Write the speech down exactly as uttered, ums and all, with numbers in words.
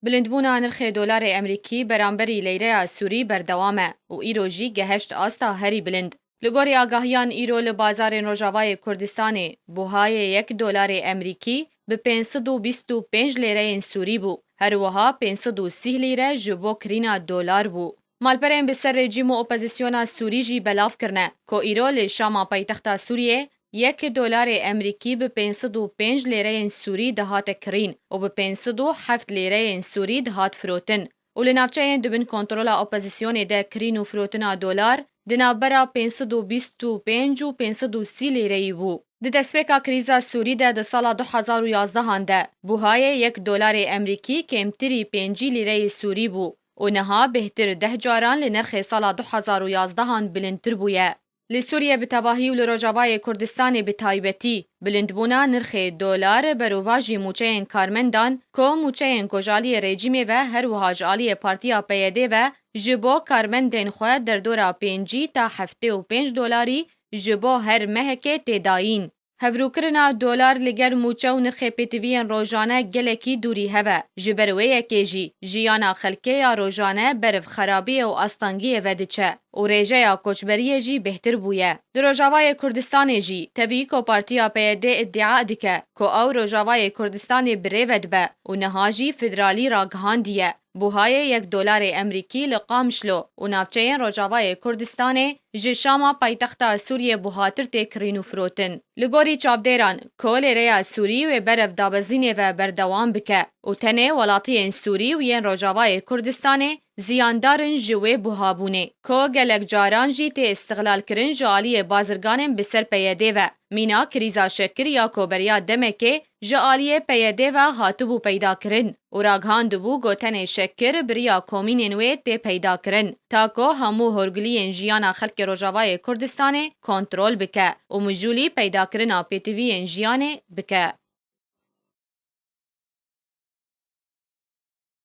Bilindbûna nirxê dolarê Emerîkî beramberî leyreya Sûrî berdewam e û îro jî geheşt asta herî bilind. Li gorî agahiyan îro li bazarên Rojavayê Kurdistanê buhayê yek dolarê Emerîkî bi pênc sed û bîst û pênc lêreyên Sûrî bû. Her wiha pênc sed û sîh lîre ji bo kirîna dolar bû. Malperên bi ser rejîm û opozisyona Sûrî jî belav kirine ku îro li Şama paytexta Sûriyê yek dolarê Emerîkî bi pênc sed û pênc lêreyên Sûrî dihate kirîn û bi pênc sed û heft lêreyên Sûrî dihat firotin û li navçeyên di bin kontrola opozisyonê de kirîn û firotina dolar di navbera pênc sed û bîst û pênc û pênc sed û sî lêreyî bû. Di destpêka krîza Sûrî de di sala du hezar û yazdehan de buhayê yek dolarê Emerîkî kêmtirî pêncî lîreyê Sûrî bû û niha bêhtir deh caran li nirxê sala du hezar û yazdehan bilindtir bûye. Li Sûriye bi tevahî û li Rojavayê Kurdistanê bi taybetî, bilindbûna nirxê dolar berovajî mûçeyên karmendan, ku mûçeyên ku ji aliyê rejîmê ve her wiha ji aliyê partiya P Y D ve ji bo karmendên xwe derdora pêncî ta heftê û pênc dolarî ji bo her mehekê tê dayîn. Hevrûkirina dolar li gel mûçe û nirxê pêtiviyên rojane gelekî dûrî hev e. Ji ber wê yekê jî jiyana xelkê ya rojane beriv xerabiyê û astengiyê ve diçe û rêjeya koçberiyê jî bêhtir bûye. Li Rojavayê Kurdistanê jî tevî ku Partiya P Y D îdîa dike ku ew Rojavayê Kurdistanê bi rê ve dibe û niha jî federalî ragihandiye. Buhayê yek dolarê Emerîkî li Qamişlo û navçeyên Rojavayê Kurdistanê ji Şama paytexta Sûriyê buhatir tê kirîn û firotin. Li gorî çavdêran, ku lêreya Sûrî wê berev dabezînê ve berdewam bike û tenê welatiyên Sûrî û yên Rojavayê Kurdistanê ziyandar in ji wê buhabûnê, ku gelek caran jî tê îstixlalkirin ji aliyê bazirganên bi ser P Y D ve. Mîna krîza şekir ya ku beriya demekê ji aliyê P Y D ve hatibû peydakirin û ragihandibû ku tenê şekir bi riya komînên wê tê peydakirin, ta ku hemû horgiliyên jiyana xelkê Rojavayê Kurdistanê kontrol bike û mijûlî peydakirina pêtiviyên jiyanê bike.